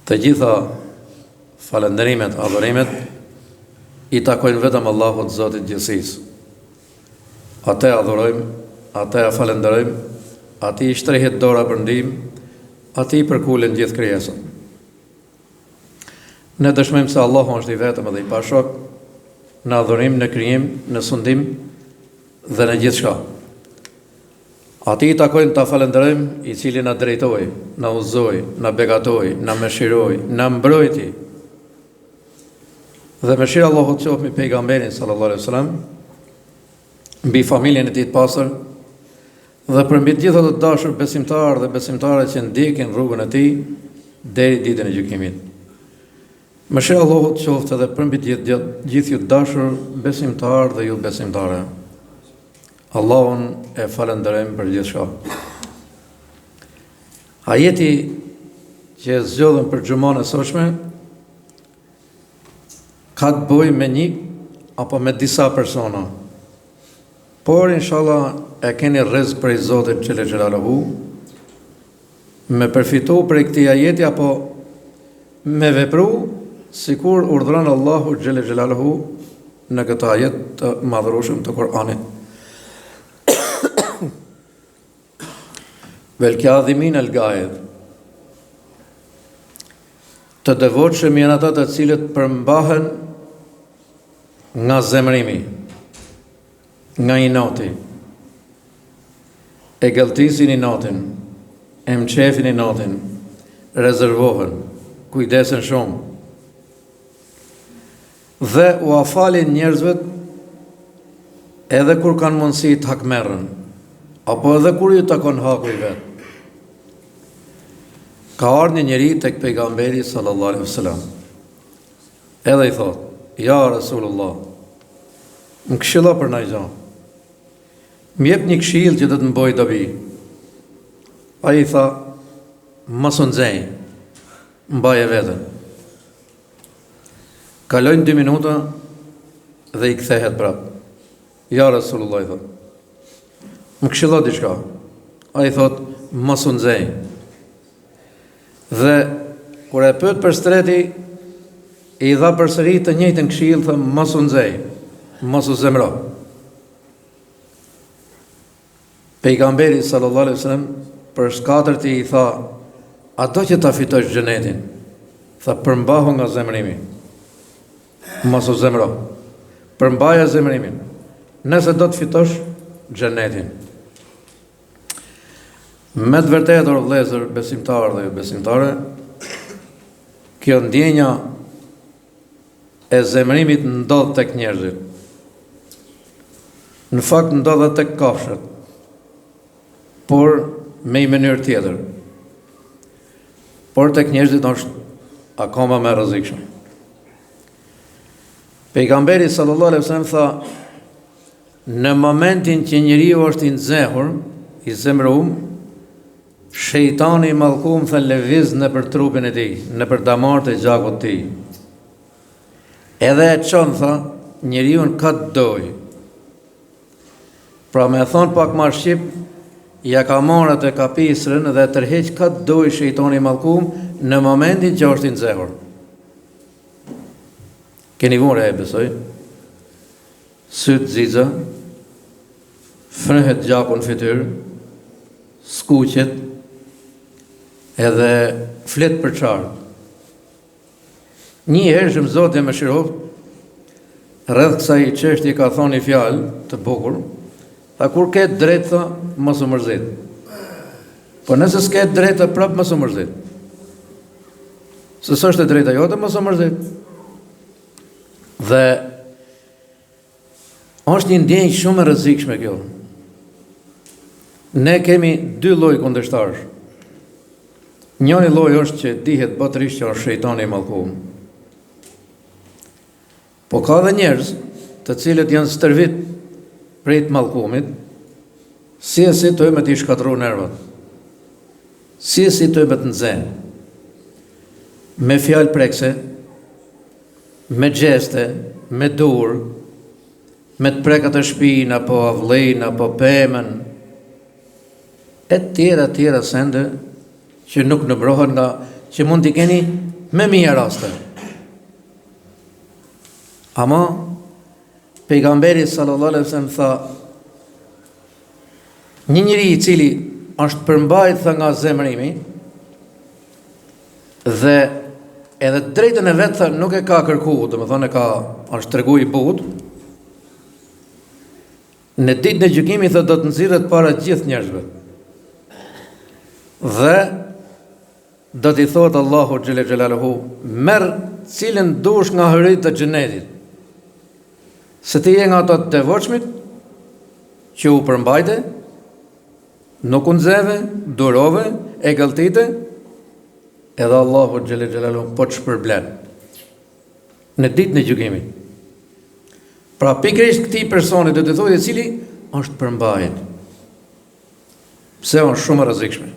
Të gjitha falënderimet, adhurimet i takojnë vetëm Allahut Zotit gjithësisë. Atë e adhurojmë, atë e falënderojmë, atij i shtrihet dora për ndihmë, atij i përkulen gjithë krijesat. Ne dëshmojmë se Allahu është i vetëm dhe i pashok në adhurim, në krijim, në sundim dhe në gjithçka. Atij i takon ta falënderojmë, i cili na drejtoi, na udhëzoi, na begatoi, na mëshiroi, na mbrojti. Dhe mëshira e Allahut qoftë mbi pejgamberin sallallahu alaihi wasallam, mbi familjen e tij të pastër dhe përmbi të gjithë ata të dashur besimtarë dhe besimtare që ndjekin rrugën e tij deri ditën e gjykimit. Mëshira e Allahut qoftë edhe përmbi të gjithë gjithë ju të dashur besimtarë dhe ju besimtare. Allahun e falënderojmë për gjithçka. Ajeti që e zgjodhëm për xhumanë e sotshme ka të bëjë me një apo me disa persona. Por inshallah e keni rrezik prej Zotit xhele xhelaluhu me përfitu prej këtij ajeti apo me vepru sikur urdhëron Allahu xhele xhelaluhu në këtë ajet të madhërueshëm të Kur'anit. Vel kadhimin el gajdh. Të devotshëm janë ata të cilët përmbahen nga zemrimi, nga inati. E gëlltisin inatin, e mçefin inatin, rezervohen, kujdesen shumë. Dhe ua falin njerëzve edhe kur kanë mundësi të hakmerren, apo edhe kur ju takon haku i vet. Ka ardhur një njeri tek pejgamberi sallallahu alaihi wasallam. Edhe i thotë: "Ja Rasulullah, më këshillo për naj gja. Më jep një këshillë që do të më bëjë dobi." Ai i tha: "Mos u nxej, mbaje veten." Kalojnë dy minuta dhe i kthehet prapë. Ja Rasulullah i thotë. Më këshillo diçka. Ai thotë, mos u nxej. Dhe kur e pyet për së treti, i dha përsëri të njëjtën këshillë, tha mos u nxej, mos u zemro. Pejgamberi sallallahu alaihi wasallam për së katërti i tha, a do që ta fitosh xhenetin? Tha përmbahu nga zemrimi. Mos u zemro. Përmbaje zemrimin. Nëse do të fitosh xhenetin. Me të vërtetë or vëllezër besimtarë dhe besimtare, kjo ndjenja e zemrimit ndodh tek njerëzit. Në fakt ndodh edhe tek kafshët, por me një mënyrë tjetër. Por tek njerëzit është akoma më e rrezikshme. Pejgamberi sallallahu alaihi wasallam tha në momentin që njeriu është i nxehur, i zemërum, Shejtani i mallkum tha lëviz nëpër trupin e tij, nëpër damarët e gjakut të tij. Edhe e çon tha njeriun ka të dojë. Pra me thonë pak ma shqip, ja ka marrë atë kapisrën dhe e tërheq ka të dojë shejtani i mallkum në momentin që është i nxehur. Keni vu re e besoj, sytë xixa, Fryhet gjaku në fytyrë, skuqet edhe flet përçart. Një herë Zoti e mëshiroftë, rreth kësaj çështje ka thonë një fjalë të bukur, tha kur ke të drejtë, tha, mos u mërzit. Po nëse s'ke të drejtë, prap mos u mërzit. Se s'është e drejta jote, mos u mërzit. Dhe Është një ndjenjë shumë e rrezikshme kjo. Ne kemi dy lloj kundërshtarësh. Njëri lloj është që dihet botërisht që është shejtani i mallkuar. Po ka dhe njerëz të cilët janë stërvit prej të mallkumit, si e si të me t'i shkatërru nervat. Si e si të me të nxe. Me fjalë prekëse, me gjeste, me dur, me të prek atë shpinë, apo avllinë, apo pemën, e tjera, tjera sende, që nuk numërohen nga që mund t'i keni me mija raste. Ama, pejgamberi sallallahu alaihi wasallam tha, një njeri i cili është përmbajt tha nga zemrimi, dhe edhe të drejtën e vet tha nuk e ka kërku, domethënë e ka, është tregu i butë, Në ditën e gjykimit tha do të nxirret para gjithë njerëzve. Dhe do t'i thotë Allahu xhele xhelaluhu, merr cilën dush nga hyritë e xhenetit. Se ti je nga ata të devotshmit që u përmbajte, nuk u nxeve, durove, e gëlltite, edhe Allahu xhele xhelaluhu po të shpërblen. Në ditën e gjykimit. Pra pikërisht këtij personi do t'i thuhet i cili është përmbajt. Pse është shumë e rrezikshme.